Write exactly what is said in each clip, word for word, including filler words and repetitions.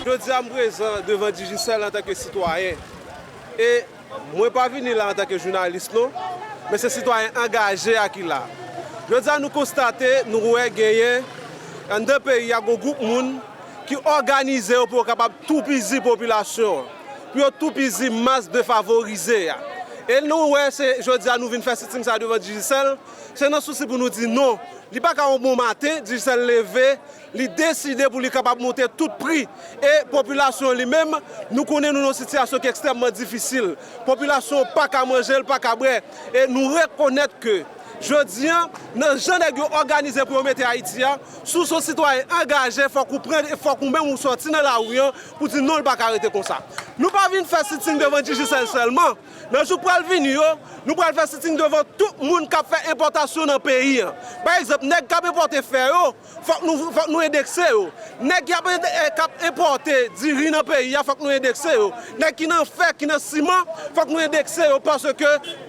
Jodi a, m prezan devan Digicel antanke sitwayen. E mwen pa vini la antanke jounalis, non, men se sitwayen angaje a ki la. Jodi a, nou konstate, nou wè genyen anndan peyi a, gon gwoup moun ki òganize yo pou yo kapab toupizi popilasyon an, pou yo toupizi mas defavorize a. E nou wè, se jodi a nou vin fè siting sa devan Digicel, se nan sousi pou nou di non. Li pa ka yon bon maten, Digicel leve, li deside pou li kapab monte tout pri. E popilasyon li menm, nou konnen nou nan yon sitiyasyon ki ekstrèmman difisil. Popilasyon pa ka manje, l pa ka bwè. E nou rekonèt ke jodi a, nan jan nèg yo òganize pou yo mete Ayiti a, si w se yon sitwayen angaje, fòk ou pran, fòk ou menm ou sòti nan lari an pou di non, l pa ka rete konsa. Nou pa vin fè siting devan Digicel sèlman. Nan jou k pral vini yo, nou pral fè siting devan tout moun k ap fè enpòtasyon nan peyi an. Pa egzanp, nèg k ap enpòte fè yo, fòk nou, fòk nou endekse yo. Nèg k ap, eh, k ap enpòte diri nan peyi a, fòk nou endekse yo. Nèg ki nan fè, ki nan siman, fòk nou endekse yo, paske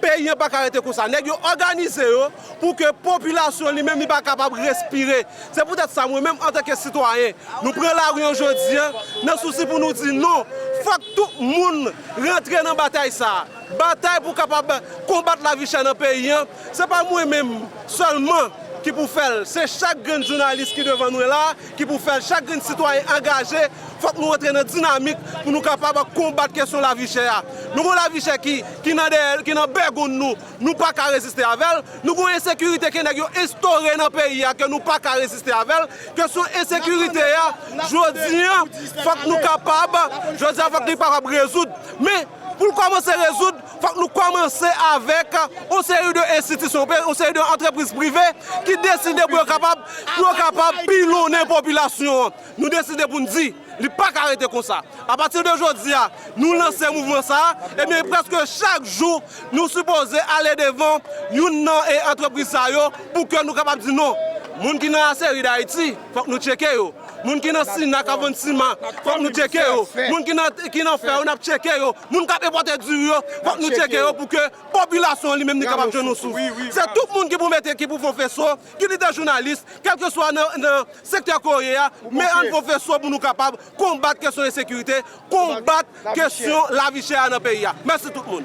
peyi an pa ka rete konsa. Nèg yo òganize yo pou ke popilasyon li menm li pa kapab respire. Se poutèt sa, mwen menm, antanke sitwayen, nou pran lari an jodi a, nan sousi pou nou di non, fòk tout moun rantre nan batay sa a. Batay pou kapab konbat lavi chè nan peyi an, se pa mwen menm sèlman ki pou fè l, se chak grenn jounalis ki devan nou la, ki pou fè l, chak grenn sitwayen angaje, fòk nou rantre nan dinamik pou nou kapab konbat kesyon lavi chè a. Nou gon lavi chè ki, ki nan dèyè, ki nan bègonn nou, nou pa ka reziste avè l. Nou gon ensekirite ke nèg yo enstore nan peyi a, ke nou pa ka reziste avè l. Kesyon ensekirite a, jodi a, fòk nou kapab, jodi a, fòk nou kapab rezoud. Men, pou l kòmanse rezoud, fòk nou kòmanse avèk yon seri de enstitisyon, yon seri de antrepriz prive ki deside pou yo kapab, pou yo kapab pilonnen popilasyon an. Nou deside pou n di, li pa ka rete konsa. Apati de jodi a, nou lanse mouvman sa a, ebyen, prèske chak jou, nou sipoze ale devan youn nan, e, antrepriz sa yo pou ke nou kapab di non. Moun ki nan Aserid Ayiti, fòk nou tcheke yo. Moun ki nan Sina k ap vann siman, fòk nou tcheke yo. Moun ki nan, ki nan fè yo, n ap tcheke yo. Moun k ap enpòte diri yo, fòk nou tcheke yo pou ke popilasyon an li menm li kapab jwenn yon souf. Se tout moun ki pou mete, ki pou fè yon feso, ki li te jounalis, kèlkeswa nan, nan sektè kourye a, men ann fè yon feso pou nou kapab konbat kesyon ensekirite, konbat kesyon lavi chè a nan peyi a. Mèsi tout moun.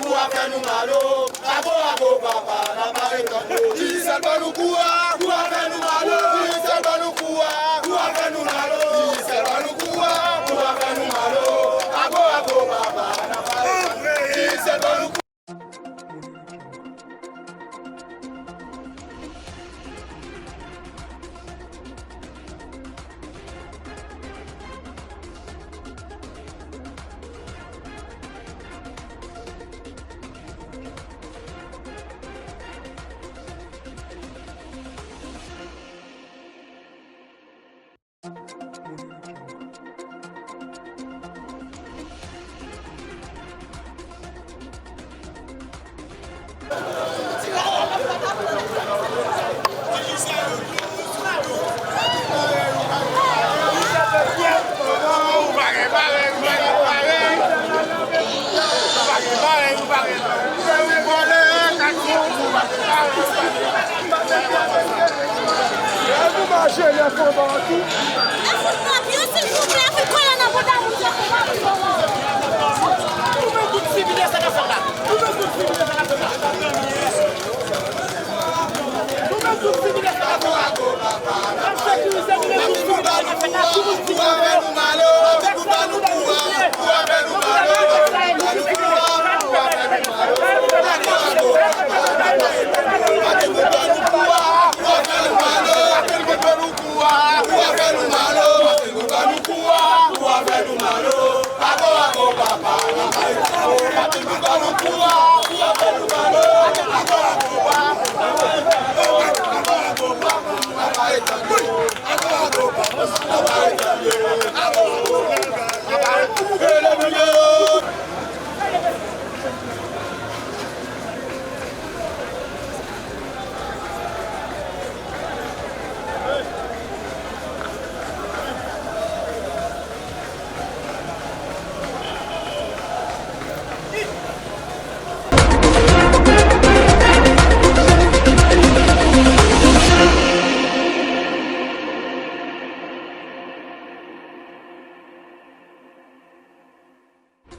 Pou w ap fè nou mal, o. Ago, ago, papa, n ap pale tankou. Digicel ban nou kou a, pou w ap fè nou mal, o. Digicel ban nou kou a, pou w ap fè nou mal, o. Digicel ban nou kou a, pou w ap fè nou mal, o. Ago, ago, papa, n ap pale tankou. Digicel ban nou kou. Fè fò ba w tou. E fout mwen pye, silvouplè, fout kòlè nan bouda moun sa, fè ba m. Nou menm tout sivil, e sa k ap fèt la. Nou menm tout sivil, e sa k ap fèt la. Nou menm tout sivil, e sa k ap fèt la. N ap sekirize nou menm tout sivil, e sa k ap fèt la. Tout moun sivil, avèk sa nou